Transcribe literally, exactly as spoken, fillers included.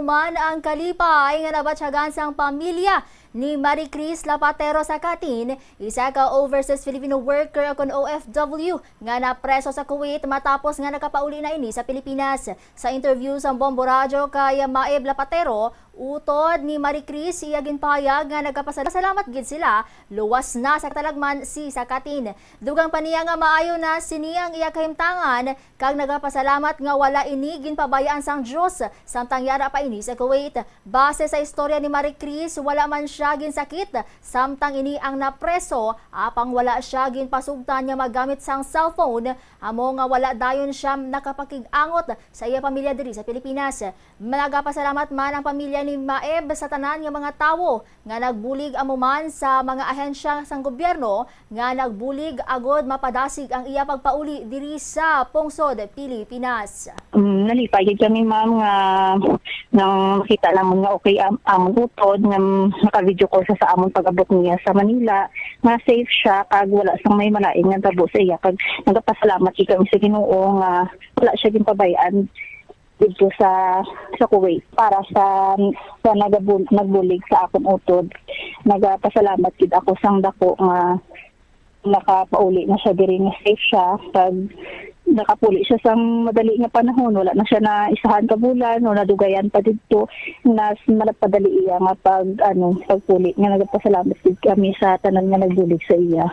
Man ang kalipay nga nabatyagan sang pamilya ni Marie Chris Lapatero sa Katin, isa ka overseas Filipino worker o kon O F W nga napreso sa Kuwait matapos nga nakapauli na ini sa Pilipinas. Sa interview sa Bombo Radyo kay Maeb Lapatero, utod ni Marie Chris, iya ginpahayag nga nagapasalamat gid sila luwas na sa katalagman si sa Katin. Dugang pa niya nga maayo na sini ang iya kahimtangan, kag nagapasalamat nga wala ini ginpabayaan sang Dios samtang yara pa ini sa Kuwait. Base sa istorya ni Marie Chris, wala man sia ginsakit samtang ini ang napreso, apang wala sia ginpasugtan nga magamit sang cellphone, amo nga wala dayon sia nakapakig-angot sa iya pamilya diri sa Pilipinas. Nagapasalamat man ang pamilya ni Maeb sa tanan nga mga tawo nga nagbulig, amo man sa mga ahensya sang gobyerno nga nagbulig agod mapadasig ang iya pagpauli diri sa pungsod Pilipinas. Mm, nalipay gid kami, ma'am, nga nang makita namon nga okay am, amon utod, nga naka-video call sa, sa amon pag-abot niya sa Manila, nga safe siya kag wala sang may malain nga tabo sa iya, kag nagapasalamat gid kami sa Ginoo nga wala siya ginpabay-an dito sa, sa Kuwait para sa, sa nagabul-, nagbulig sa akon utod. Nagapasalamat gid ako sang dako nga nakapauli na siya diri, nga safe siya, kag nakapuli siya sang madali nga panahon. Wala na siya na isahan ka bulan o nadugayan pa didto. Mas malapadali iya nga pag, ano, pagpuli, nga nagapasalamat gid kami sa tanan nga nagbulig sa iya.